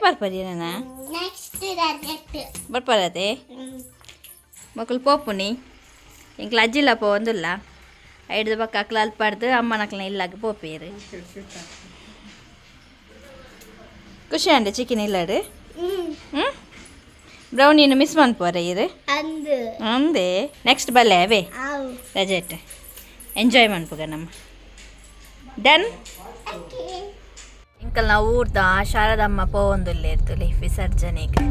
ಬರ್ಪರಿ ನನ್ನ? ನೆಕ್ಸ್ಟ್ ರಜೆಟ್. ಬರ್ಪರತೆ. ಮಕ್ಕಳು ಪೋಪುನಿ ಎಂಕ್ಲ ಅಜ್ಜಿಲ್ಲ ಪೋವೊಂದುಲ್ಲ. ಐಡ್ದು ಬೊಕ್ಕ ಅಕ್ಲ ಅಲ್ಪಾಡ್ದು ಅಮ್ಮನಕ್ಲನ ಇಲ್ಲಾಗ ಪೋಪೇರು. ಖುಷಿ ಅಂಡೆ ಚಿಕನ್ ಇಲ್ಲಾಡು. ಹ್ಞೂ, ಬ್ರೌನಿನ ಮಿಸ್ ಮನ್ಪುವರ ಇರು? ಅಂದು. ಅಂದೆ, ನೆಕ್ಸ್ಟ್ ಬಲ್ಲೆ ಅವೇ. ಅವು. ರಜೆಟ್ ಎಂಜಾಯ್ ಮನ್ಪುಗ ನಮ್ಮ. ಡನ್. ಓಕೆ. ಇಂಕಲ್ ನಾವು ಊರ್ದ ಶಾರದಮ್ಮ ಪೋವೊಂದುಲ್ಲೆ ಇರ್ತುಲಿ ವಿಸರ್ಜನೆಗೆ.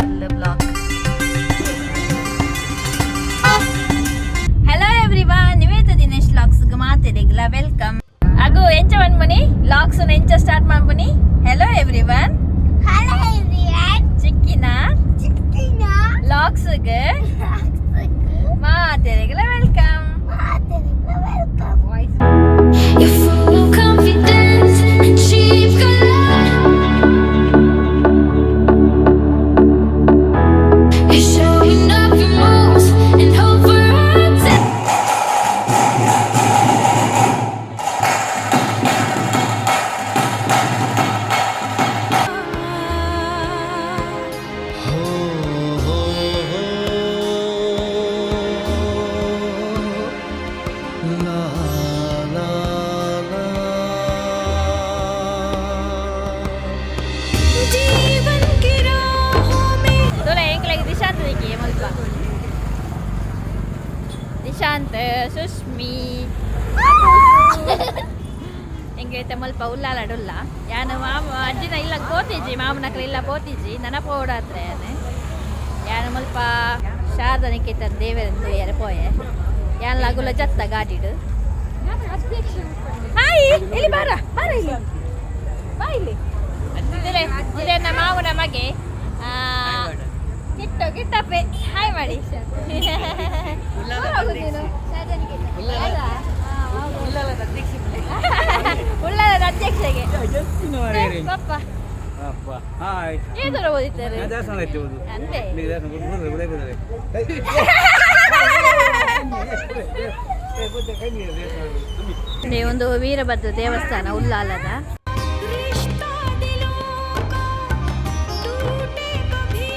Full block. Hello everyone, Niveda Dinesh vlogs ಮಾತೆರೆಗ್ಲ welcome. ಅಗು ಎಂಚ ಮನ್ಪುನಿ ಲಾಕ್ಸ್ ಎಂಚ ಸ್ಟಾರ್ಟ್ ಮನ್ಪುನಿ? Hello everyone. Hello everyone. ಚಿಕ್ಕಿನ ಚಿಕ್ಕಿನ ಲಾಕ್ಸ್ ಮಾತೆರೆಗ್ಲ welcome. Welcome. You're full of confidence and cheap cologne. You're showing off your moves and hope for attention. जीवन की राहों में ತೋಲೆ ಎಂಕ್ಲೆಗ್ ದಿಶಾಂತ್ ದಿಕ್ಕಿ ಮುಲ್ಪ. ದಿಶಾಂತ್, ಸುಷ್ಮಿ ಎಂಕೈತೆ ಮುಲ್ಪ ಉಲ್ಲಾಲಡುಲ್ಲ. ಯಾನು ಮಾಮ ಅಜ್ಜಿನ ಇಲ್ಲ ಪೋತಿಜಿ, ಮಾಮನಕ್ಲ ಇಲ್ಲ ಪೋತಿಜಿ. ನನ ಪೋಡಾತ್ರೆ ಯಾನು ಯಾನು ಮುಲ್ಪ ಶಾರದಾ ನಿಕೇತನ್ ದೇವರನ್ ತೂಯರೆ ಪೋಯೆ. ಯಾನ್ ಲಗುಲ ಜತ್ತ ಗಾಡಿಡು. ಹಾಯ್, ಇಲ್ಲಿ ಬಾರ ಬಾರ, ಇಲ್ಲಿ ಬಾ ಇಲ್ಲಿ. ಇದೇ ನಮ್ಮ ಮಾವನ ಮಗೆ ಕಿಟ್ಟು. ಕಿಟ್ಟಪ್ಪೆ, ಹಾಯ್ ಮಾಡಿ. ನೀನು ಉಳ್ಳಾಲದ ಅಧ್ಯಕ್ಷಗೆ ಪಪ್ಪ. ಹಾಯ್. ಏ ದೂರ ಓದಿದ್ದಾರೆ. ದೇವಸ್ಥಾನ ಐತಿ ಹೌದು. ಅಂದೆ. ದೇವಸ್ಥಾನ ಉದಯ ಬಂದರೆ. ಒಂದು ವೀರಭದ್ರ ದೇವಸ್ಥಾನ ಉಲ್ಲಾಲದ. रिश्ता दिलों का टूटे कभी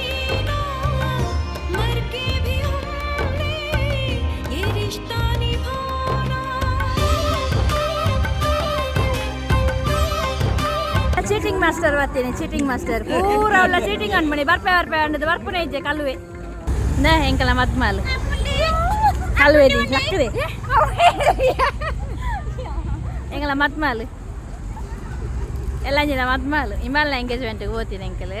ना, मर के भी हमने ये रिश्ता निभाना। ಚೀಟಿಂಗ್ ಮಾಸ್ಟರ್ ಬರ್ತೀನಿ, ಚೀಟಿಂಗ್ ಮಾಸ್ಟರ್. ಪೂರ ಅವಳ ಚೀಟಿಂಗ್ ಅನ್ಮಣಿ ಬರ್ಪೆ ಬರ್ಪೆ ಅನ್ನೋದು ಬರ್ಪುನೆ ಇಜ್ಜೆ ಕಲ್ಲುವೆ ನ. ಎಂಕಲ ಮದ್ಮಾಲ್ ಕಲ್ವೆ the ಲಕ್ಕದೆ. ಎಂಕಲ ಮದ್ಮಾಲ್ ಎಲ್ಲ ಅಂಜಿನ ಮದ್ಮಾಲ್. ಇಮಾಲ್ನ ಎಂಗೇಜ್ಮೆಂಟ್ಗೆ ಹೋಗ್ತೀನಿ ಎಂಕಲ್.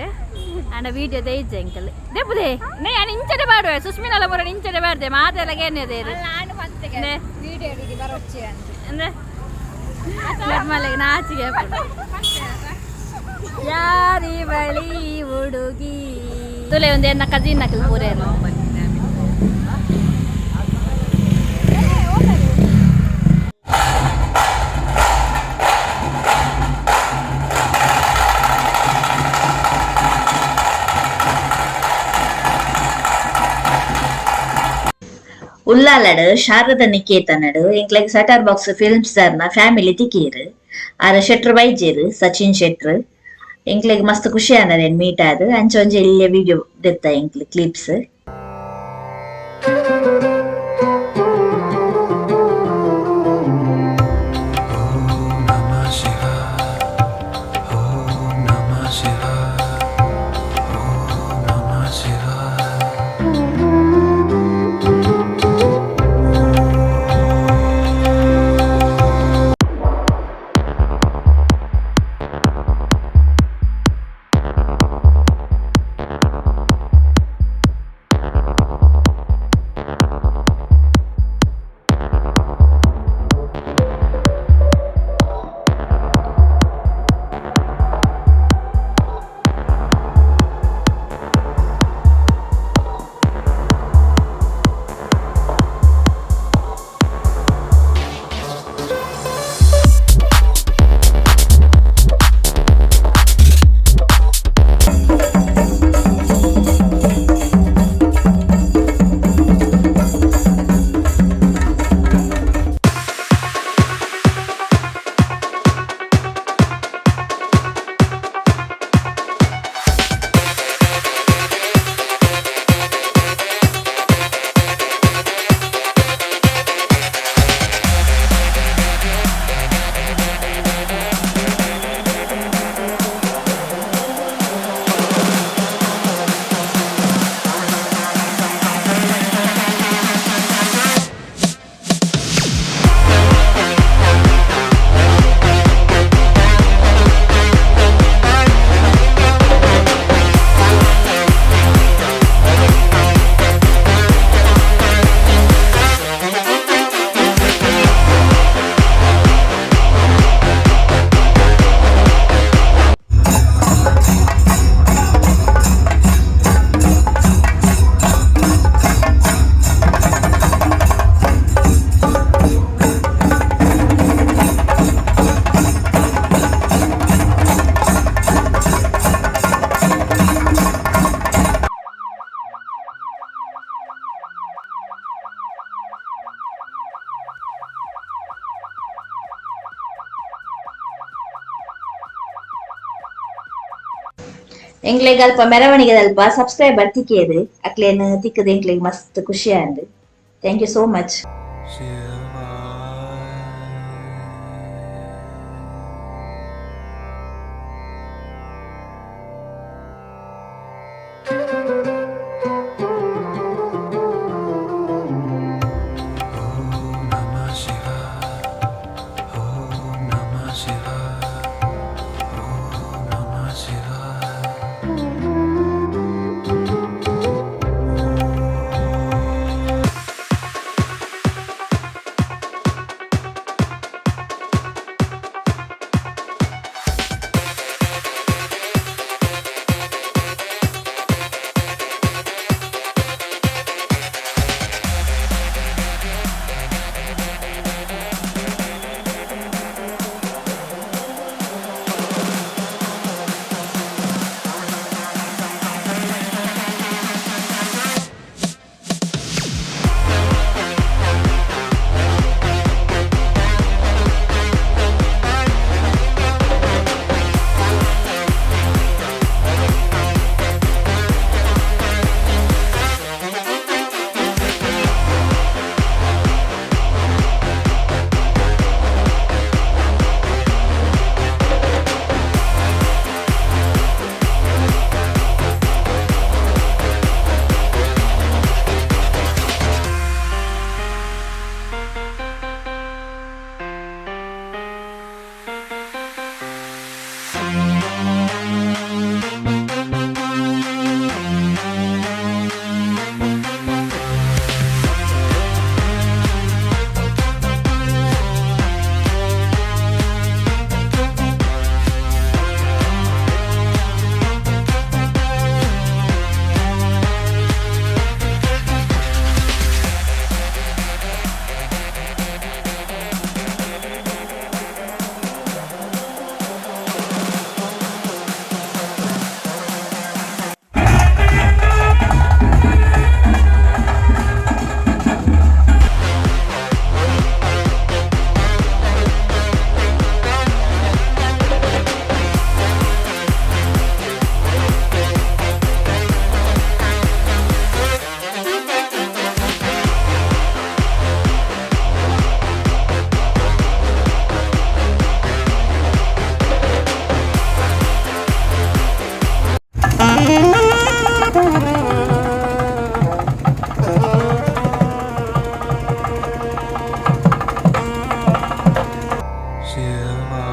ಅಂಡ ವೀಡಿಯೋ ಇಜ್ಜೆ ಎಂಕಲ್ ದೆಪ್ಪುದೆ ನೇ. ಯಾನ್ ಇಂಚನೆ ಬಾಡುವೆ ಸುಸ್ಮಿನಲ್ಲ ಪೂರ ಇಂಚನೆ ಬಾಡ್ದೆ ಮಾತೆಲ್ಲ ಏನಿದೆ. ಅಂದ್ರೆ ಮದ್ಮಾಲಿಗೆ ನಾಚಿಗೆ ಆಪುಂಡು. ಯಾರಿ ಬಳಿ ಹುಡುಗಿ ತುಲೆ ಒಂದು ಎನ್ನ ಕಜಿನ್ ನಕಲ್ ಪೂರೇನು. ಉಲ್ಲಾಲಡ್ ಶಾರದಾ ನಿಕೇತನಡ್ ಎಂಕ್ಲೆಗ್ ಸಟರ್ ಬಾಕ್ಸ್ ಫಿಲ್ಮ್ಸ್ ದಾರ್ನ ಫ್ಯಾಮಿಲಿ ತಿಕೀರ್. ಆರ ಶೆಟ್ರ್ ಬೈಜೇರ್, ಸಚಿನ್ ಶೆಟ್ರ್. ಎಂಕ್ಲೆಗ್ ಮಸ್ತ್ ಖುಷಿ ಆನರೇನ್ ಮೀಟ್ ಆದ್. ಅಂಚ ಒಂಜಿ ಎಲ್ಯ ವಿಡಿಯೋ ದೆತ್ತ ಎಂಕ್ಲೆ clips. Namah Shivaya. Om Namah Shivaya. Om Namah Shivaya. ಎಂಕ್ಲೆಗ್ ಅಲ್ಪ ಮೆರವಣಿಗೆ ಅಲ್ಪ ಸಬ್ಸ್ಕ್ರೈಬರ್ ತಿಕ್ಕಿಯೆರ್ ಅಕ್ಲೆನ್ ತಿಕ್ಕದ ಎಂಕ್ಲೆಗ್ ಮಸ್ತ್ ಖುಷಿ and thank you so much. Om Namah Shivaya. Om Namah Shivaya. Om Namah Shivaya. Shivaya.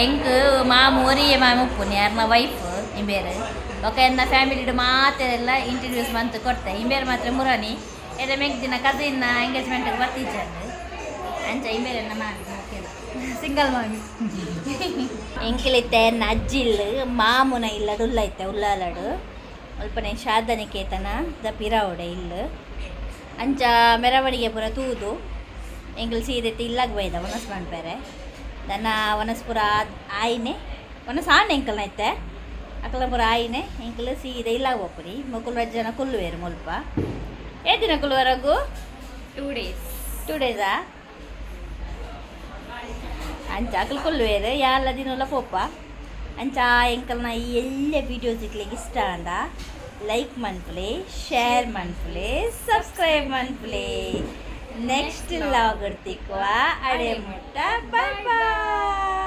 ಎಂಕ್ ಮಾಮು ಒರಿಯೆ ಮಾಮು ಉಪ್ಪುನಿ ಯಾರ್ನ ವೈಫ್ ಇಂಬೇರು ಬೊಕ ಎನ್ನ ಫ್ಯಾಮಿಲಿಡ್ ಮಾತೆರೆಲ್ಲ ಇಂಟ್ರಡ್ಯೂಸ್ ಮಂತ್ ಕೊರ್ತೆ ಇಂಬೇರು ಮಾತ್ರ ಮುರಾನಿ ಎದ ಮೆಗ್ ದಿನ ಕಸಿನ್ನ ಎಂಗೇಜ್ಮೆಂಟ್ ಬರ್ತಿಜ್ಜಂಡು ಅಂಚ ಇಂಬೇರೆನ್ನ ಮಾಮಿ ಸಿಂಗಲ್ ಮಾಮಿ. ಎಂಕಿಲಿತ್ತೆ ಎನ್ನ ಅಜ್ಜಿಲ್ ಮಾಮುನ ಇಲ್ಲಡು ಉಲ್ಲೈತೆ ಉಲ್ಲಾಲಡು ಅಲ್ಪನೆ ಶಾರದನಿಕೇತನ ದ ಪಿರಾವುಡೆ ಇಲ್ಲು. ಅಂಚ ಮೆರವಣಿಗೆ ಪೂರ ತೂದು ಎಂಕುಲು ಸೀದೆತ್ತಿ ಇಲ್ಲಾಗ ಬೈದ ವನಸ್ ಮನ್ಪೆರೆ ದನ ವನಸ್ ಪೂರ ಆಯ್ನೆ ವನಸ್ ಆಂಡ್ ಎಂಕಲ್ನ ಐತೆ ಅಕಲ ಪೂರ ಆಯ್ನೆ ಎಂಕುಲು ಸೀದೆ ಇಲ್ಲಾಗ ಪೋಪುನಿ. ಮೊಕುಲು ರಡ್ಡ್ ಜನ ಕುಲ್ಲುವೆರ್ ಮುಲ್ಪ. ಏತ್ ದಿನ ಕುಲ್ಲುವೆರ್ ರಘು? 2 ಡೇಸ್. 2 ಡೇಸಾ? ಅಂಚ ಅಕುಲು ಕುಲ್ಲುವೆರ್ ಯಾನ್ಲ ದಿನೊಲ ಪೋಪ. ಅಂಚ ಎಂಕಲ್ನ ಈ ಎಲ್ಯ ವೀಡಿಯೋಸ್ ಇಕ್ಲೆಗ್ ಇಷ್ಟ ಆಂಡ ಲೈಕ್ ಮನ್ಪುಲೆ, ಶೇರ್ ಮನ್ಪುಲೆ, ಸಬ್ಸ್ಕ್ರೈಬ್ ಮನ್ಪುಲೆ. ನೆಕ್ಸ್ಟ್ ವ್ಲಾಗ್ ತಿಕ್ಕುವ, ಅಡೆ ಮುಟ್ಟ ಬಾಯ್ ಬಾಯ್.